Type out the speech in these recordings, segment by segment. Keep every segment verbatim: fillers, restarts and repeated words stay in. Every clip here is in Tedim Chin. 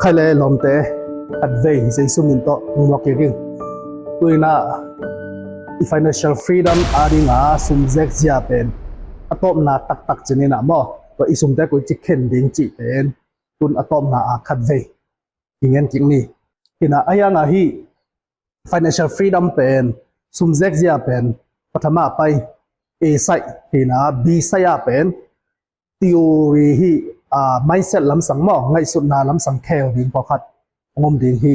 Khai le lawmte, khatvei Jesu min tawh muak kik ing. Tuinah i financial freedom adinga sumzek zia pen a tawpna taktak cininah maw, tua i sumte koici khen ding cih pen tun a tawpna a khatvei i ngen kik ni. Hinah a hiangah hih financial freedom pen, sumzek zia pen pathama pai, A side hinah, B side ah pen theory hi, a, mindset lamsang maw, ngaihsutna lamsang khel ding pawlkhat hong om ding hi.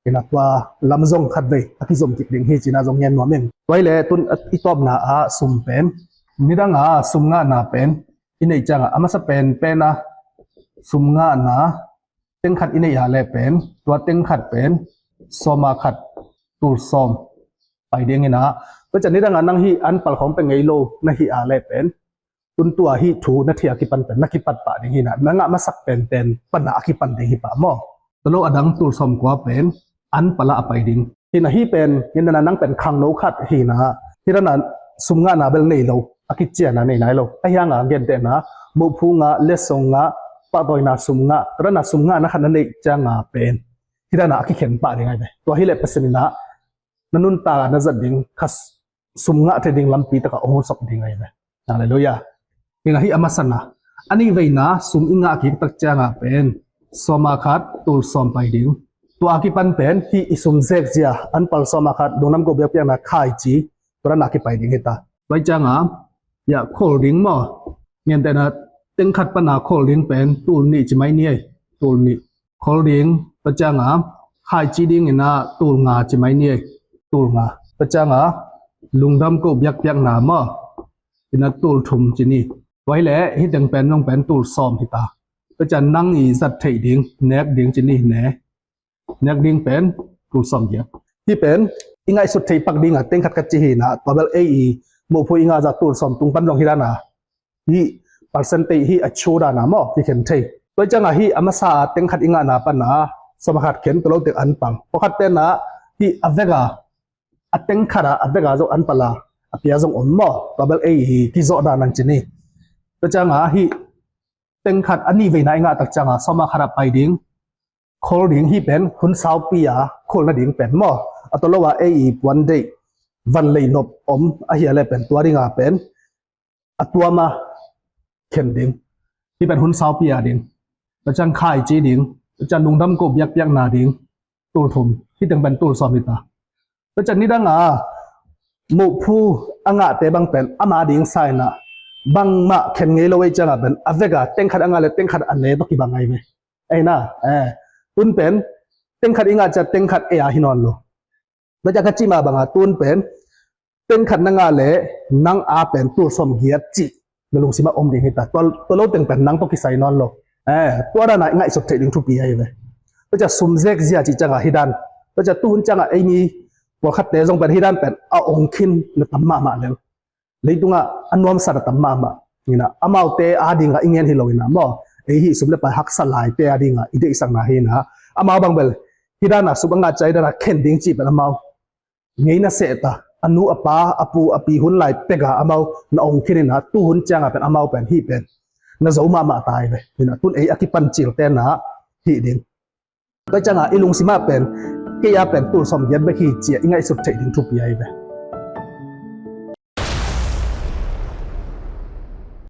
Hinah tua lam zong khatvei a kizom kik ding hi cina zong ngen nuam ing. Tua hi le tun i tawpna ah sum pen, nidanga sum ngahna pen i neih ciangah a masa penpen a sum ngahna tengkhat i neih a le pen, tua tengkhat pen sawma khat tul sawm pai ding hinah. Tua ciang nidangah nang hih an pal khawng pe ngei lo na hih a le pen, tun tua hih thu na thei a kipan pen na kipat pah ding hinah, na ngah masak penpen pana a kipan ding hi pah maw. Tua lo a dang tul sawm kua pen an pala a pai ding. Hinah hih pen, hinah nang pen khangno khat hinah, hih dana sum ngahna bel nei lo, a kiciana nei nai lo. A hiangah gentehna, mohphu ngah, letsong ngah, pahtawina sum ngah, tua dana sum ngahna khat na neih cianga pen hih dana a kikhen pah ding ahi ve. Tua hi le Pasian inah na nuntak a na zat ding kha sum ngah thei ding lampi takah hong hosok ding ahi ve. Halleluiah. Hinah hih a masana, a nihveina sum i ngah kik tak ciangah pen sawma khat tul sawm pai ding. Tua a kipan pen hih i sumzek zia an pal sawma khat, lungdam ko biakpiakna, khaici, tua dana kipai ding hita. Tua hi cianga, ya, khol ding maw, gentehna tengkhat pana khol ding pen tul nih ci mai ni ei. Tul nih khol ding. Tua cianga khaici dinginah tul nga ci mai ni ei. Tul nga. Tua cianga lungdam ko biakpiakna maw, hinah tul thum ci ni. Tua hi le hih teng pen zong pen tul sawm hita. Tua ciang nang i zat theih ding, nek ding ci ni, ne, nek ding pen tul sawm giat. Hih pen i ngaihsut theih pak dinga tengkhat ka ci hinah, tua bel ei i mohphu i ngah zah tul sawm tung pan zong hih dana hih percentage hih a chu dana maw kikhen thei. Tua ciangah hih a masa a tengkhat i ngahna pana sawma khat khen, tua lo teng an pal. Pawlkhat tenah hih a veka, a tengkhat a, a veka zong an pala a pia zong om maw. Tua bel ei i kizawh dan ang ci ni. Tua ciangah hih tengkhat a nihveina i ngah tak ciangah sawma khat a pai ding. Khol ding, hih pen hun saupi a khol nading pen maw. A tua lo a ei i puan deih, van lei nop om ahi a le pen tua dinga pen a tuama khen ding. Hih pen hun saupi a ding. Tua ciang khaici ding. Tua ciang lungdam ko biakpiakna ding. Tul thum. Hih teng pen tul sawm hita. Tua ciang nidanga mohphu a ngahte bang pen ama ding sa inah, bangmah khen ngei lo ei ciangah pen a veka tengkhat a ngah le tengkhat a ne tawh kibang ahi ve. Ei na, eh, tun pen tengkhat i ngah cia tengkhat ei a hi nawn lo. Tua ciang ka cih mah banga tun pen tengkhat na ngah le nang a pen tul sawm giat cih na lungsimah om ding hita. Tua, tua lo teng pen nang tawh kisai nawn lo. Eh, tua dana i ngaihsut theih ding thupi ahi ve. Tua ciang sumzek zia cih ciangah hih dan. Tua ciang tuhun ciangah eimi pawlkhatte zong pen hih dan pen a ong khin na tam mahmah lel. Leitungah a nuamsa na tam mahmah. Hinah amaute adinga i ngen hi lo hinah maw. Ei hih sum le pai haksa laite adinga i deihsakna hinah. Amau bang bel hih dana sum a ngah cia hih dana khen ding cih pen amau ngeina sehta, a nu a pa, a pu a pi hun lai peka amau na ong khin inah, tuhun cianga pen amau pen hih pen na zo mahmah ta ahi ve. Hinah tun ei a kipan cil tenah hih ding. Tua cianga i lungsimah pen kei a pen tul sawm giat bek hi cia i ngaihsut theih ding thupi ahi ve.